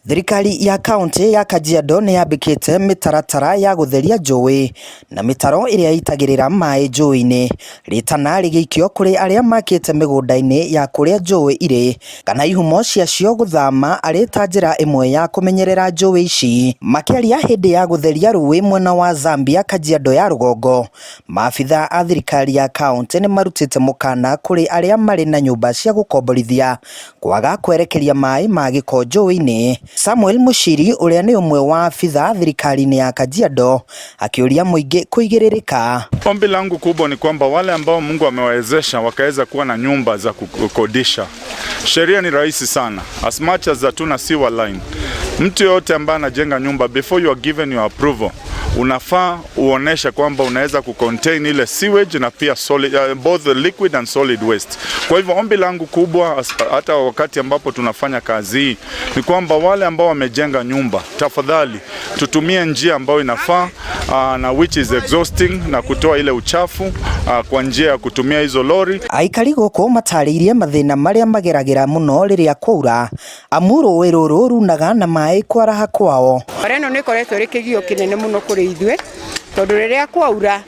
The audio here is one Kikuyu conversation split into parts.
Thirikari ya kaunti ya Kajiado nĩ yambĩkĩte mĩtaratara ya gũtheria njũĩ na mĩtaro ĩrĩa ĩitagĩrĩra maĩ njũĩ-inĩ, rĩtana rĩgĩikio kũrĩ arĩa makĩte mĩgũnda-inĩ ya kũrĩa njũĩ irĩ kana ihumo ciacio gũthama arĩ ta njĩra ĩmwe ya kũmenyerera njũĩ ici. Makĩaria hĩndĩ ya gũtheria rũĩ mwena wa Zambia Kajiado ya rũgongo, maabitha a thirikari ya kaunti nĩ marutĩte mũkana kũrĩ arĩa marĩ na nyũmba cia gũkomborithia kwaga kwerekeria maĩ ma gĩko njũĩ-inĩ. Samuel Mushiri ũrĩa nĩ ũmwe wa abitha thirikari-inĩ ya Kajiado akĩũria mũingĩ kũigĩrĩrĩka. Ombi langu kubwa ni kwamba wale ambao Mungu amewawezesha wakaweza kuwa na nyumba za kukodisha, sheria ni rahisi sana, as much as hatuna sewer line. Mtu yoyote ambaye anajenga nyumba, before you are given your approval, unafaa uoneshe kwamba unaweza kucontain ile sewage na pia solid, both the liquid and solid waste. Kwa hivyo ombi langu kubwa hata wakati ambapo tunafanya kazi hii ni kwamba wale ambao wamejenga nyumba, tafadhali tutumie njia ambayo inafaa na which is exhausting na kutoa ile uchafu kwa njia ya kutumia hizo lori. Aikari gũkũ matarĩirie mathĩna marĩa mageragĩra mũno rĩrĩa kwaura, amu rũĩ rũrũ runaga na maĩ kwaraha kwao. Barabara ĩno nĩ ĩkoretwo ĩrĩ kĩgio kĩnene mũno kũrĩ ithuĩ, tondũ rĩrĩa kwaura,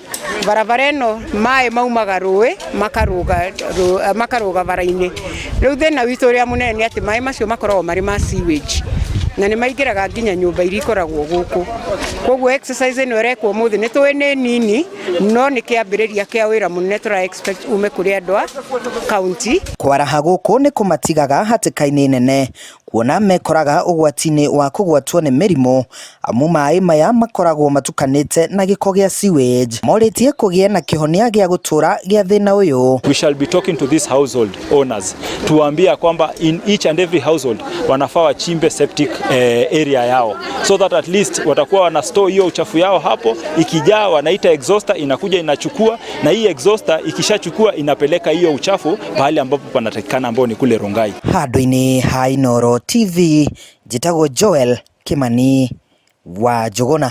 barabara ĩno maĩ maumaga rũĩ makarũga bara-inĩ. Rĩu thĩna witũ ũrĩa mũnene nĩ atĩ maĩ macio makoragwo marĩ ma sewage na nĩ maingĩraga nginya nyũmba iria ikoragwo gũkũ. Koguo exercise ĩno ĩrekwo ũmũthĩ nĩ tũĩ nĩ nini, no nĩ kĩambĩrĩria kĩa wĩra mũnene tũra expect ume kũrĩ andũ a county. Kwaraha gũkũ nĩ kũmatigaga hatĩka-inĩ nene, kuona mekoraga ũgwati-inĩ wa kũgwatwo nĩ mĩrimũ, amu maĩ maya makoragwo matukanĩte na gĩko gĩa sewage. Morĩtie kũgĩe na kĩhonia gĩa gũtũra gĩa thĩna ũyũ. We shall be talking to these household owners, tuwaambia kwamba in each and every household wanafaa wachimbe septic area yao so that at least watakuwa wana store hiyo uchafu yao hapo. Ikijaa wanaita exhauster, inakuja inachukua, na hii exhauster ikishachukua inapeleka hiyo uchafu pahali ambapo panatakikana, ambao ni kule Rongai. Handũ-inĩ ha Inooro TV, njĩtagwo Joel Kimani wa Njũgũna.